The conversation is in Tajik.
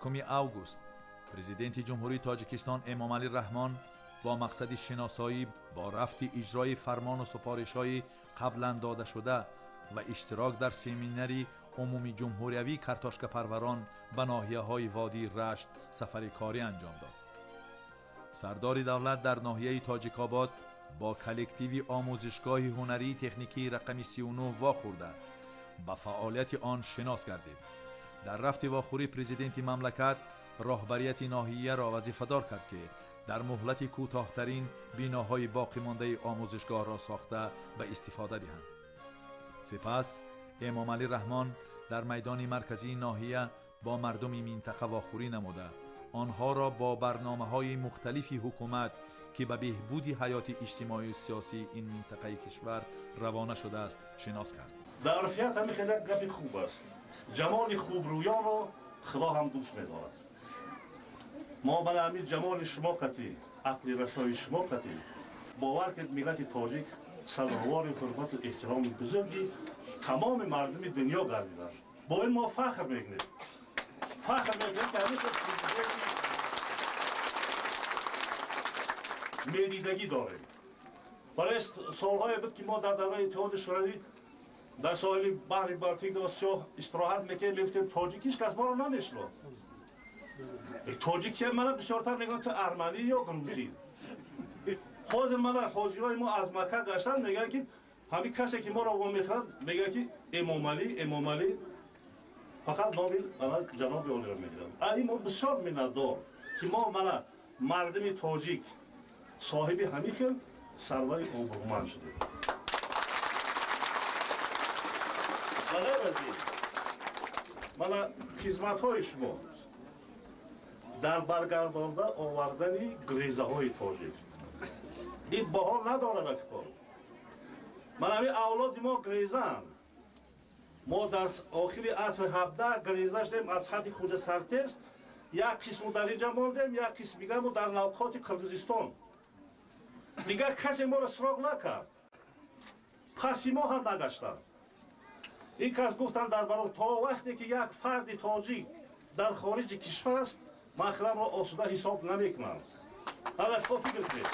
1 август Президенти Ҷумҳурии Тоҷикистон Эмомалӣ Раҳмон бо мақсади шиносоӣ бо рафти иҷрои фармону супоришҳои қаблан додашуда ва иштирок дар семинари умумиҷумҳуриявии картошкапарварон ба ноҳияҳои водии Рашт сафари корӣ анҷом дод. Сардори давлат дар ноҳияи Тоҷикобод бо коллективи омӯзишгоҳи ҳунарии техникии рақами 39 вохӯрда ба фаъолияти он шинос гардид. Дар рафти вохӯрӣ президенти мамлакат роҳбарияти ноҳияро вазифадор кард, ки дар муҳлати кӯтоҳтарин биноҳои боқимондаи омӯзишгоҳро сохта ба истифода диҳанд. Сипас Эмомалӣ Раҳмон дар майдони марказии ноҳия бо мардуми минтақа вохӯрӣ намуда онҳоро бо барномаҳои мухталифи ҳукумат, ки ба беҳбуди ҳаёти иҷтимоию сиёсии ин минтақаи кишвар равона шудааст, шинос кард. Дар урфият ҳамин хеле гапи хуб аст: ҷамоли хубрӯёнро Худо ҳам дӯст медорад. Мо бала ҳамин ҷамоли шумо қатӣ, ақли расои шумо қатӣ, бовар кунед, миллати тоҷик сазовори ҳурмату эҳтироми бузурги тамоми мардуми дунё гардиданд. Бо ин мо фахр мекунем, фахр мекунем, ки ҳамин президенти медидагӣ дорем. Барои солҳое буд, ки мо дар давраи Иттиҳоди Шӯравӣ дар соҳили баҳри Балтик ва Сиёҳ истироҳат мекардем, мегуфтем тоҷик, ҳеҷ кас моро намешинохт. Тоҷик ки мана бисёртар мегӯянд, ту арманӣ ё грузин. Ҳозир мана ҳоҷиҳои мо аз Макка гаштанд, мегӯянд, ки ҳамин касе ки моро вомехӯрад, мегӯяд, ки Эмомалӣ, Эмомалӣ, фақат номи мана ҷаноби олиро мегиранд. Ин мо бисёр миннатдор, ки мо мана мардуми тоҷик соҳиби ҳамин хел сарвари обрӯманд шудем. Ба ғайр аз ин, мана хизматҳои шумо дар баргардонда овардани грезаҳои тоҷик ин баҳо надорад, рафиқон. Ман ҳамин авлоди мо грезаанд. Мо дар охири асри 17 греза шудем аз хати Хуҷа Сартез. Як қисму дар инҷа мондем, як қисм дигармо дар Навқоти Қирғизистон. Дигар касе моро суроғ накард, паси мо ҳам нагаштанд. Ин кас гуфтанд дар баро то вақте ки як фарди тоҷик дар хориҷи кишвар аст, ман хиламро осуда ҳисоб намекунам. Рафиқо, фикр кунед.